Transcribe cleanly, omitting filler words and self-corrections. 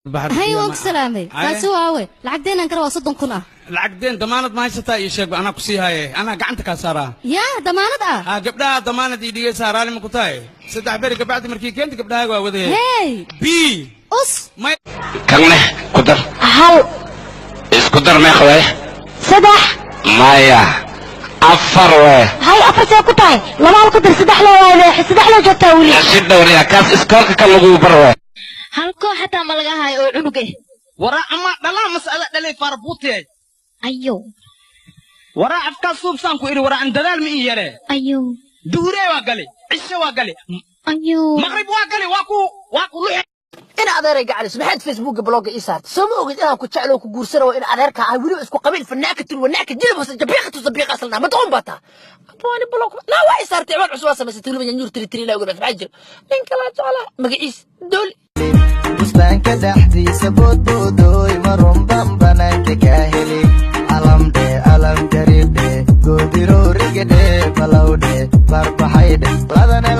Hay, waan ku salaamay. Kaasi waawe lacag deenan kara waa 30,000 ah. Lacag deen damaanad ma haysataa? Ii sheeg, anaa ku sii haye, anaa gacanta kaa saaraa. Yaa damaanad ah? Haa, gabdhaha damaanad ii dhigaysaa, raalli ma ku tahay? 3 beri kabacdi markii keenta gabdhahaaga waa wadaya. Hey. B. Us. May. Kanne ku dar. Hal. Isku dar, meeqa waay? Saddex. Maya, afar waay. Hay, afartee ku tahay? Laba hal ku dar, saddex loo waaye, saddex loo joogtaa weli. Si dhowriya kaas iskoolka kan lagu bar waay. Hal koox xataa ma laga hayo oo cunug eh. Waraa ama dhalaa mas'ala dhalay faarbuutiyay. Ayo. Waraa afkaa suubsaan ku idhi, waraa an dadaal ma ii yaree. Ayo. Duhuree waa gale, cishe waa gale. Ayo. Maqrib waa gale, waa ku luxe. In adeeray gacalis, maxaad Facebooka blogga ii saartay? Soo ma ogid inaan ku jeclo, ku guursana? Waa in adeerka ah, weliba isku qabiil fanaaka tur wanaaka jilib hoose jabiiqatu sabiiqa asalna ma doqon baa taa. Abwaani blog naa waa ii saartay, ciwaan cusub waa samaysatay, weliba nyanyuur tiri tiri ilaa ogaad. Maxaa jira? Ninka laa jeclaa magaciis dooli. Bustaanka dhexdiisa boodboodooy, marunban banaanka kaa heli. Alamdhe alam jaridhe, goodiroorigedhe, balowdhe barbaxaydhe ladane.